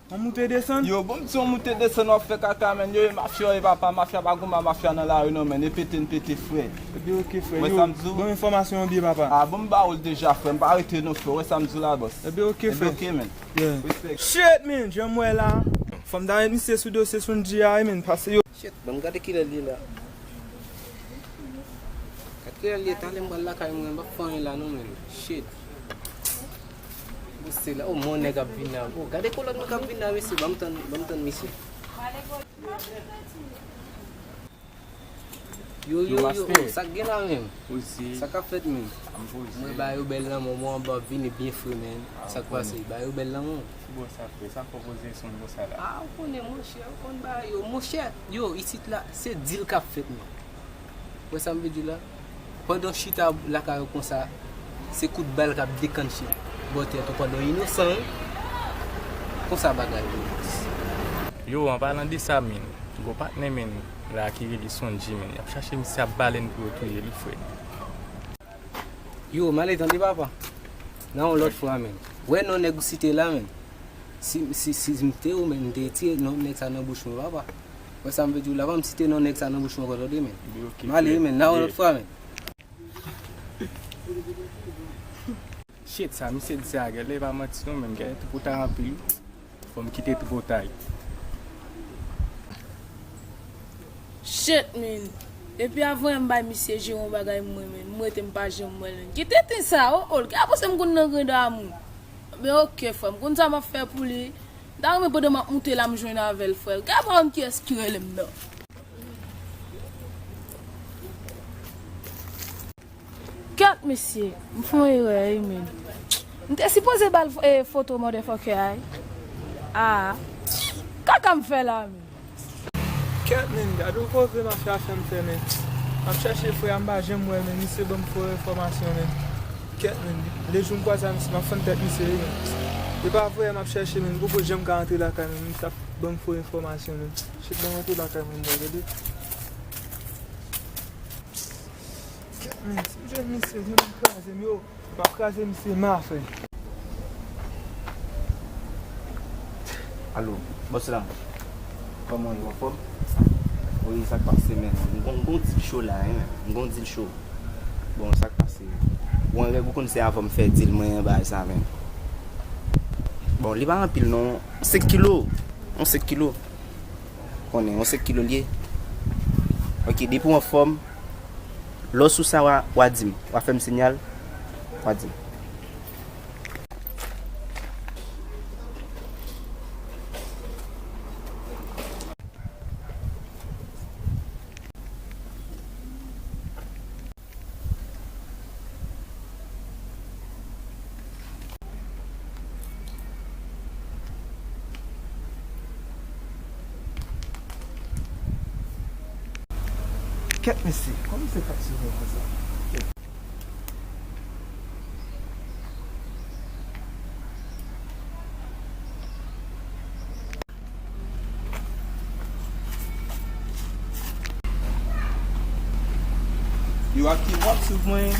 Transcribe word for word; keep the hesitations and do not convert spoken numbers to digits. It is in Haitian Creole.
On moute desann? Yo, bon, m di on moute desann w ap fè kaka, menn. Yo, e mafya, e papa, mafya pa gon ba mafya nan lari, non, menn. E pete n pete, frè. Epi, oke, frè. Wè sa m di w? Ban m enfòmasyon an byen, papa. A, bon, m ba ou l deja, frè. M pa rete, non, frè. Wè sa m di w la, bòs. Epi, oke, frè. Epi, oke, menn. Yeah. Respect. Shit, man, jan m wè la. Fò m ta met misye sou dosye Sonji a, wi, menn, pase yo. Shit, ban m gade kilè l ye la. Gad kilè l ye, talè m pral lakay mwen, m p ap fè anyen la non, menn. Shit. Bon, se la, oh, mon nèg ap vin la. Oh, gade kolòn mwen k ap vin la, mesye, ban m tann, ban m tann misye. Yo, yo, yo, oh, sa k gen la menm? Sa k ap fèt menm? Mwen ba yo bèl lanmò, mwen anba ap vini byen fre, menn. Sa k pase? Ba yo bèl lanmò. Ki bò sa fè? Sa fò poze son bò sa la. Ah, ou konnen, monchè, ou konn bagay yo. Monchè, yo, isit la, se dil k ap fèt, menn. Wè sa m vle di la? Pandan w chita lakay ou konsa, se kout bal k ap dekanche bò tèt ou pandan w inosan, wi. Konsa bagay yo. Yo, an palan de sa, menn, gwo patnè, menn, la ki rele Sonji, menn, y ap chache misye ap bale n pou yo touye li, frè. Yo, m ale tande, papa. Nan yon lòt fwa, menn. Wè non nèg ou site la, menn. Si, si, si m te ou, menn, m te retire non nèg sa nan bouch mwen, papa. Wè sa m vle di w la, pa m site non nèg sa nan bouch mwen ankò, tande, menn. M ale, menn, nan yon lòt fwa, menn. Shit, sa misye di sa, gade, e pa manti non, menn, gade, tripotay anpil, wi. Fò m kite tripotay. Shit, menn. Depi avan yè m bay misye jere yon bagay mwen, menn. M rete m pa janm wè l, menn. Ki tenten sa, oh, oh, l ka panse m konn nan grenn damou. Men oke, frè, m konn sa m ap fè pou li. M ta renmen pandan m ap moute la, m jwenn avè l, frè. Gade pa konn kiyès ki rele m nan. Kèt, mesye, m fè yon erè, wi, menn. M te sipoze ba l fo-, eh, foto motherfucker a, wi. Ah, kaka m fè la, menn. Kèt, menn, gade yon kòve mafya fè m fè, menn. M ap chèche frè a, m pa janm wè l, menn. Misye ban m fo enfòmasyon, menn. Kèt, menn, lejou m kwaze a misye, m ap fann tèt misye, wi, menn. E pa vre, m ap chèche, menn. Poko janm ka antre lakay, menn. Misye ap ban m fo enfòmasyon, menn. Shit, ban m antre lakay mwen, tande. Kèt, menn, si m jwenn misye, m ap kraze m, yo. M ap kraze misye ma, frè. Alo, bòs la. Kòman w ye, w anfòm? Wi, sa k pase, menn? M gon, m gon dil cho la, wi, menn. M gon dil cho. Bon, sa k pase? Ou an règ, ou konn se avan m fè dil mwen an bagay sa, menn. Bon, li pa anpil, non. Senk kilo. Yon senk kilo. Konnen, yon senk kilo l ye. Ok, depi w anfòm, lè w sou sa, w a, w a di m. W a fè m siyal, w a di m. Kèt mesye, kòman se k ap sou mwen konsa? Yo, ak ki w ap swiv mwen?